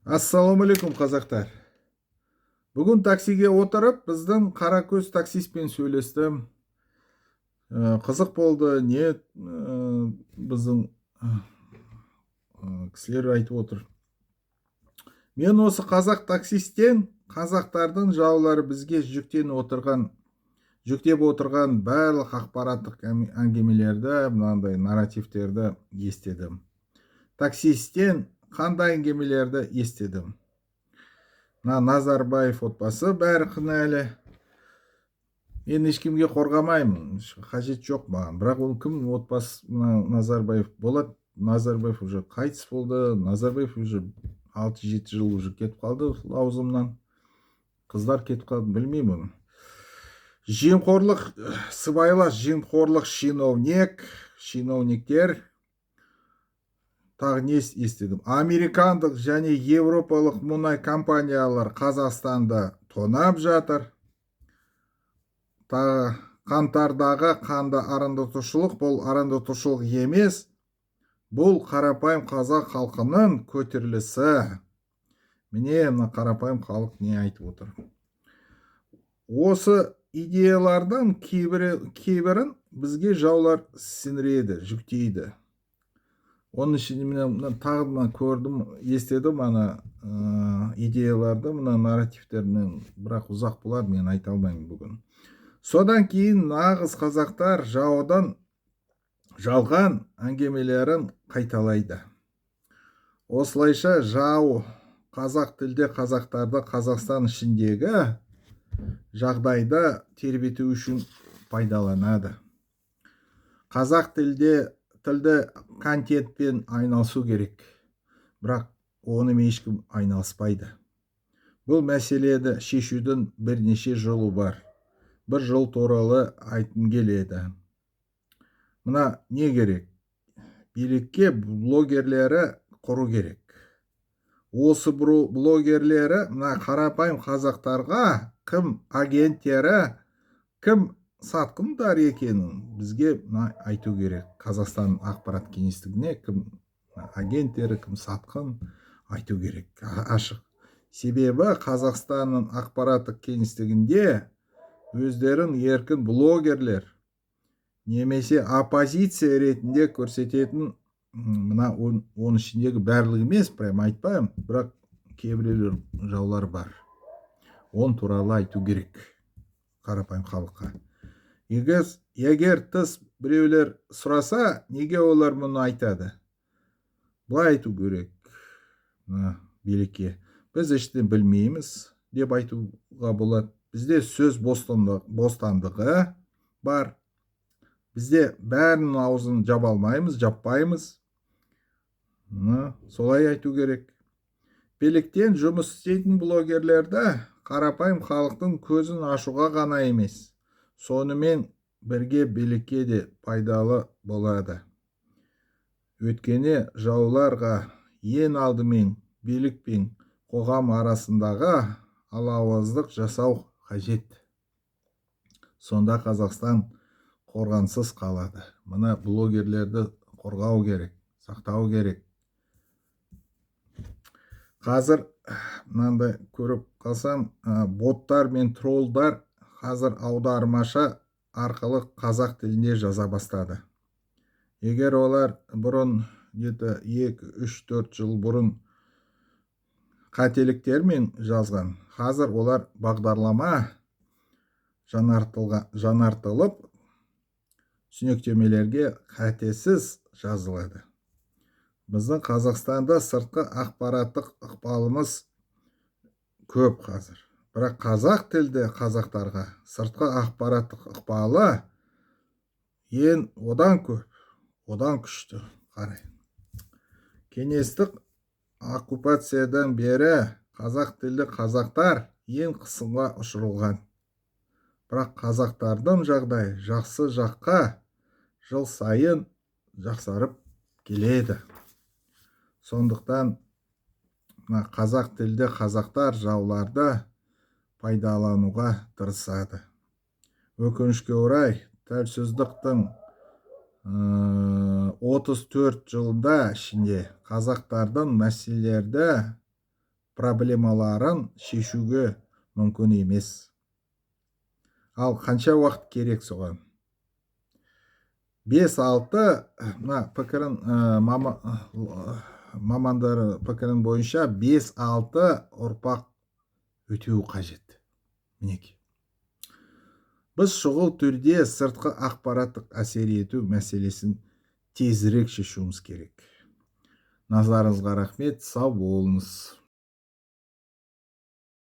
Ассалаумағалейкум, қазақтар! Бүгін таксиге отырып, біздің қаракөз таксистпен сөйлестім. Қызық болды. Не біздің кісілер айтып отыр. Мен осы қазақ таксисттен қазақтардың жаулары бізге жүктеп отырған барлық ақпараттық әңгімелерді, мынандай нарративтерді естідім. Таксисттен қандай әңгімелерді естідім? Мына Назарбаев отбасы бәрі кінәлі. Мен ешкімге қорғамаймын, қажет жоқ маған. Бірақ ол кім отбасы? Мына Назарбаев болады. Назарбаев уже қайтыс болды. Назарбаев уже 6-7 жыл уже кетіп қалды лауазымнан. Қыздар кетіп қалды, білмеймін оны. Жемқорлық, сыбайлас жемқорлық, чиновниктер. Тағы не естідім? Американдық және европалық мұнай компаниялар Қазақстанды тонап жатыр. Тағы қаңтардағы қанды арандатушылық бұл арандатушылық емес, бұл қарапайым қазақ халқының көтерілісі. Міне, мына қарапайым халық не айтып отыр? Осы идеялардың кейбірін бізге жаулар сіңіреді, жүктейді. Оның ішінде міне, мына тағы мына көрдім, естідім ана идеяларды, мына нарративтермен, бірақ ұзақ болады, мен айта алмаймын бүгін. Содан кейін нағыз қазақтар жаудан жалған әңгімелерін қайталайды. Осылайша жау қазақ тілді қазақтарды Қазақстан ішіндегі жағдайды тербету үшін пайдаланады. Қазақ тілді контентпен айналысу керек, бірақ онымен ешкім айналыспайды. Бұл мәселені шешудің бірнеше жолы бар. Бір жол туралы айтқым келеді. Мына не керек? Билікке блогерлері құру керек. Осы блогерлері мына қарапайым қазақтарға кім агенттері, кім сатқындар екенін бізге мына айту керек. Қазақстан ақпарат кеңістігіне кім агенттері, кім сатқын, айту керек ашық. Себебі Қазақстанның ақпараттық кеңістігінде өздерін еркін блогерлер немесе оппозиция ретінде көрсететін мына оның ішіндегі барлығы емес, прям айтпаймын, бірақ кейбіреулер жаулар бар. Он туралы айту керек қарапайым халыққа. Егер тыс біреулер сұраса, неге олар мұны айтады, былай айту керек мына билікке: біз ештеңе білмейміз деп айтуға болады. Бізде сөз бостандығы бар, бізде бәрінің аузын жаба алмаймыз, жаппаймыз. Мына солай айту керек. Биліктен жұмыс істейтін блогерлерді қарапайым халықтың көзін ашуға ғана емес, сонымен бірге билікке де пайдалы болады. Өйткені жауларға ең алдымен билік пен қоғам арасындағы алауыздық жасау қажет. Сонда Қазақстан қорғансыз қалады. Мына блогерлерді қорғау керек, сақтау керек. Қазір мынандай көріп қалсам, боттар мен троллдар қазір аудармашы арқылы қазақ тілінде жаза бастады. Егер олар бұрын, где-то 2, 3, 4 жыл бұрын қателіктермен жазған, қазір олар бағдарлама жаңартылып, түсініктемелерге қатесіз жазылады. Біздің Қазақстанда сыртқы ақпараттық ықпалымыз көп қазір, бірақ қазақ тілді қазақтарға сыртқы ақпараттық ықпалы ең одан көп, одан күшті қарай. Кеңестік оккупациядан бері қазақ тілді қазақтар ең қысымға ұшырылған. Бірақ қазақтардың жағдайы жақсы жаққа жыл сайын жақсарып келеді. Сондықтан мына қазақ тілді қазақтар жауларды пайдалануға тырысады. Өкінішке орай, тәуелсіздіктің 34 жылында ішінде қазақтардың мәселелерді Проблемаларын шешуге мүмкін емес. Ал қанша уақыт керек соған? 5-6, мына пікірін, мамандар пікірін бойынша, 5-6 ұрпақ өтеуі қажет. Мінекей, біз шұғыл түрде сыртқы ақпараттық әсер ету мәселесін тезірек шешуіміз керек. Назарыңызға рахмет, сау болыңыз.